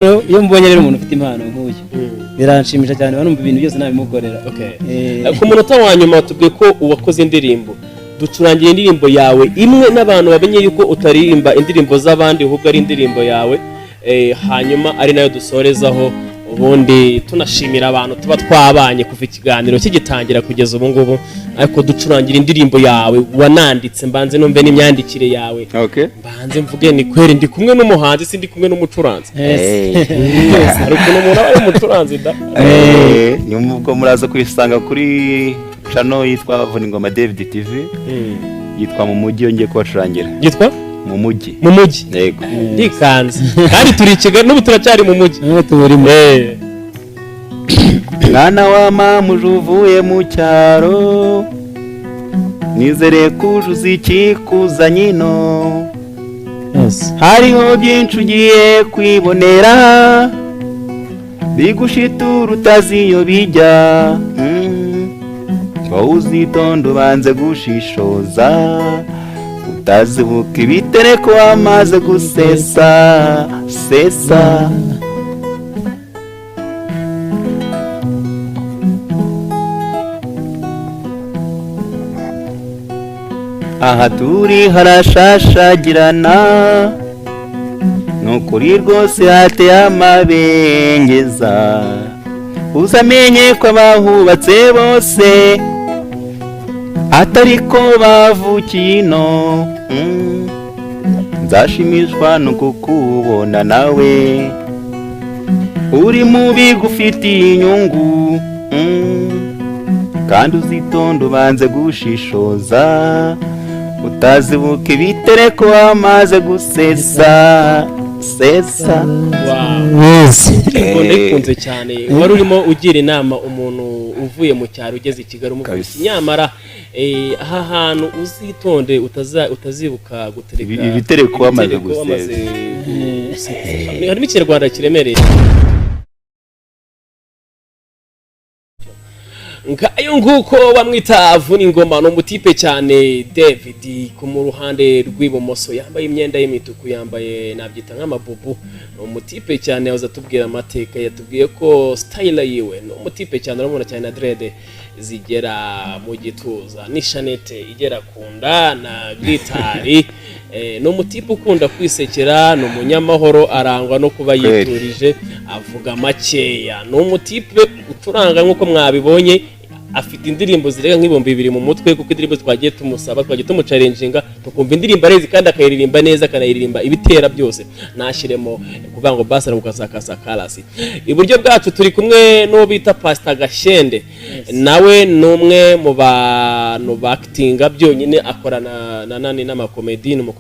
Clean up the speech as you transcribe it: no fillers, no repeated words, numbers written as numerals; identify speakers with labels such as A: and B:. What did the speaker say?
A: Iyo mbonye rero umuntu ufite impano nk'uyu, biranshimisha cyane, numva ibintu byose nabimukorera.
B: Ku munota wa nyuma tubwiye ko uwakoze indirimbo, ducurangira indirimbo yawe imwe n'abantu bamenye yuko utaririmba indirimbo z'abandi, ahubwo ari indirimbo yawe. Hanyuma ari nayo dusorezaho, ubundi tunashimira abantu tuba twabanye kuva ikiganiro kigitangira kugeza ubu ngubu. Ariko ducurangira indirimbo yawe wananditse, mbanze numve n'imyandikire yawe. Mbanze mvuge ni kweri ndi kumwe n'umuhanzi, si ndi kumwe n'umucuranzi. Hari ukuntu umuntu aba ari umucuranzi da.
C: Nyuma ubwo muraza kuyisanga kuri channel yitwa Vuningoma David TV, yitwa Mu Mujyi, yongeye kubacurangira.
B: Yitwa
C: Mu Mujyi.
B: Mu Mujyi.
C: Yego.
B: Ndikanze kandi turi i Kigali, n'ubu turacyari mu mujyi.
A: N'ubu tuwurimo.
C: Mwana wa mama, uje uvuye mu cyaro, nizere ko uje uzi ikikuzanye ino. Hariho byinshi ugiye kwibonera bigushitura utazi iyo bijya. Wowe uzitonde, ubanze gushishoza, utazibuka ibitereko wamaze gusesa sesa. Aha turi harashashagirana, ni ukuri rwose hateye amabengeza. Uzamenye ko abahubatse bose atari ko bavukiye ino. Nzashimishwa no kukubona nawe uri mu bigufitiye inyungu. Kandi uzitonde, ubanze gushishoza, utazibuka ibitereko wamaze gusesa sesa.
B: Wow. Indirimbo ndayikunze cyane. Wari urimo ugira inama umuntu uvuye mu cyaro ugeze i Kigali, umubwira
C: Kabisa.
B: uti, nyamara aha hantu uzitonde, utazibuka gutereka
C: Ibitereko wamaze
B: ibitereko wamaze
C: gusesa.
B: gusesa. Harimo ikinyarwanda kiremereye. Ngayo nguko, bamwita Vuningoma, ni umutipe cyane David. Ku mu ruhande rw'ibumoso yambaye imyenda y'imituku, yambaye nabyita nk'amabubu, ni umutipe cyane. Yahoze atubwira amateka, yatubwiye ko style yiwe ni umutipe cyane, uramubona cyane na dread zigera mu gituza n'ishanete igera ku nda na gitari. Ni umutipe ukunda kwisekera, ni umunyamahoro, arangwa no kuba
C: Kweli.
B: yiturije, avuga makeya. Ni umutipe ucuranga nk'uko mwabibonye, afite indirimbo zirenga nk'2000 mu mutwe, kuko indirimbo twagiye tumusaba, twagiye tumuchallenginga, tukumva indirimbo arezi kandi akayiririmba neza, akanayiririmba ibitera byose, ntashyiremo kuvuga ngo basara gukasakasa karasi. Iburyo bwacu turi kumwe n'uwo bita Pastor Gashyende, nawe ni umwe mu bantu bakitinga byonyine, akorana na nani n'amakomedi, ni umukomedi.